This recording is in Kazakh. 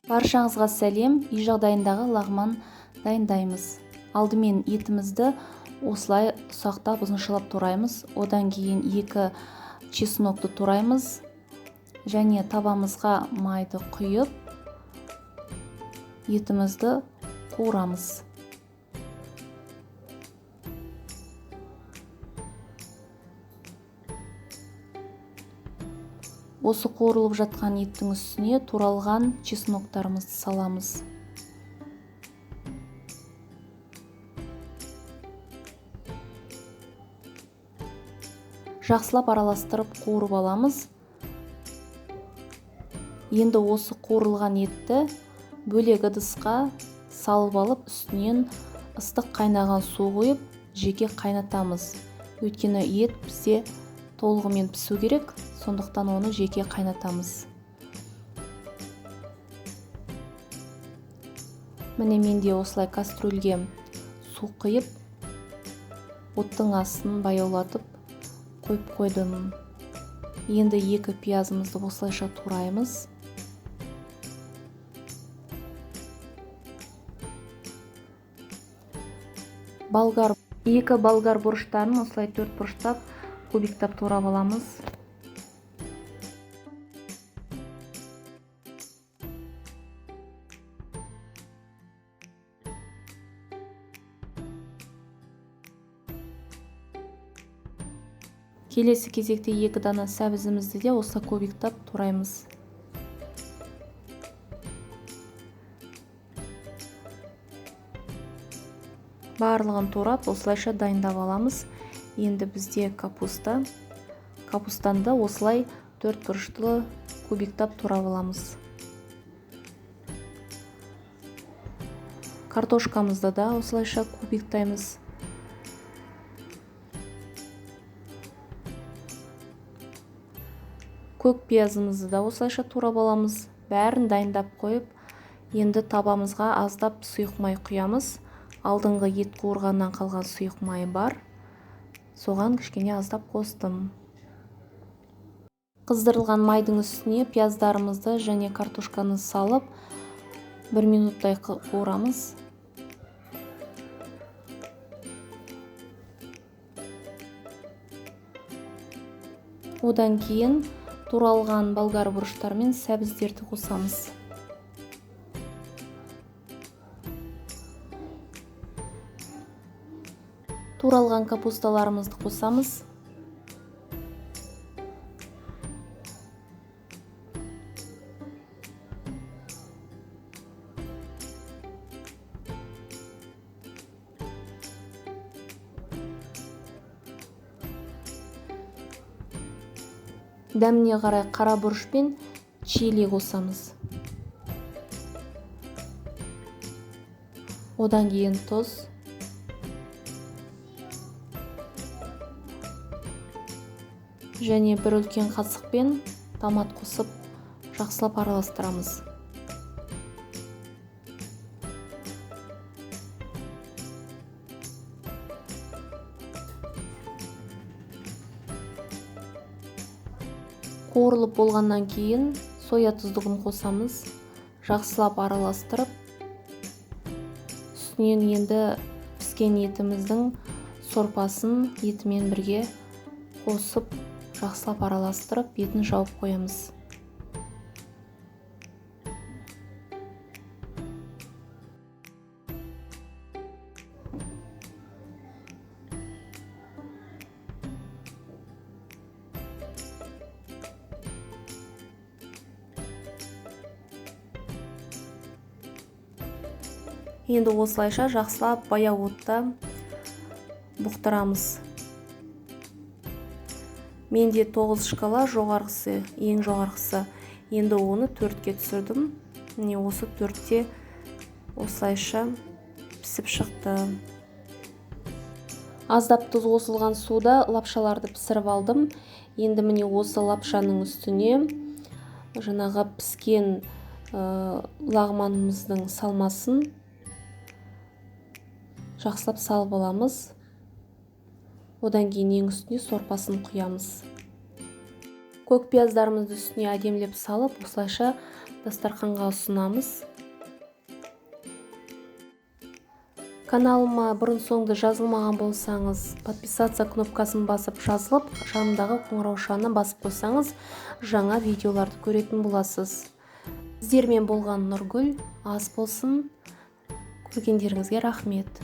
Баршаңызға сәлем. Үй жағдайындағы лағман дайындаймыз. Алдымен етімізді осылай ұсақтап ұзыншалап тураймыз. Одан кейін 2 чеснокты тураймыз. Және табамызға майды құйып, етімізді қуырамыз. Осы қуырылып жатқан еттің үстіне туралған чесноктарымызды саламыз. Жақсылап араластырып қуырып аламыз. Енді осы қуырылған етті бөлек ыдысқа салып алып, үстінен ыстық қайнаған су құйып, жеке қайнатамыз. Өйткені ет бізде толығымен пісу керек, сондықтан оны жеке қайнатамыз. Міне менде осылай кастрюльге су құйып, оттың астын баяулатып қойып қойдым. Енді 2 пиязымызды осылайша тураймыз. Екі болгар бұрыштарын осылай 4 бұрыштап кубиктап турап аламыз. Келесі кезекте 2 дана сәбізімізді де осылай кубиктап тураймыз. Барлығын турап, осылайша дайындап аламыз. Енді бізде капуста. Капустаны да осылай 4 бұрышты кубиктап турап аламыз. Картошкамызды да осылайша кубиктаймыз. Көк пиязымызды да осылайша турап аламыз. Бәрін дайындап қойып, енді табамызға аздап сұйық май құямыз. Алдыңғы ет қуырғаннан қалған сұйық май бар. Соған кішкене аздап қостым. Қыздырылған майдың үстіне пияздарымызды және картошканы салып, 1 минуттай қуырамыз. Одан кейін туралған болгар бұрыштар мен сәбіздерді қосамыз. Туралған капусталарымызды қосамыз. Дәміне қарай қара бұрыш пен чили қосамыз. Одан кейін тұз. Және бір үлкен қасықпен томат қосып жақсылап араластырамыз. Қуырылып болғаннан кейін соя тұздығын қосамыз. Жақсылап араластырып, үстінен енді піскен етіміздің сорпасын етімен бірге қосып, жақсылап араластырып, бетін жауып қоямыз. Енді осылайша жақсылап баяу отта бұқтырамыз. Менде 9 шкала, жоғарғысы, ең жоғарғысы. Енді оны 4-ке түсірдім. Міне осы 4-те осылайша пісіп шықты. Аздап тұз қосылған суда лапшаларды пісіріп алдым. Енді міне осы лапшаның үстіне жаңағы піскен лағманымыздың салмасын жақсылап салып аламыз. Одан кейін ең үстіне сорпасын құямыз. Көк пияздарымызды үстіне әдемілеп салып, осылайша Дастарханға ұсынамыз. Каналыма бұрын соңды жазылмаған болсаңыз, подписаться кнопкасын басып жазылып, жанындағы қоңыраушаны басып қойсаңыз, жаңа видеоларды көретін боласыз. Сіздермен болған Нұргүл, ас болсын. Көргендеріңізге рахмет.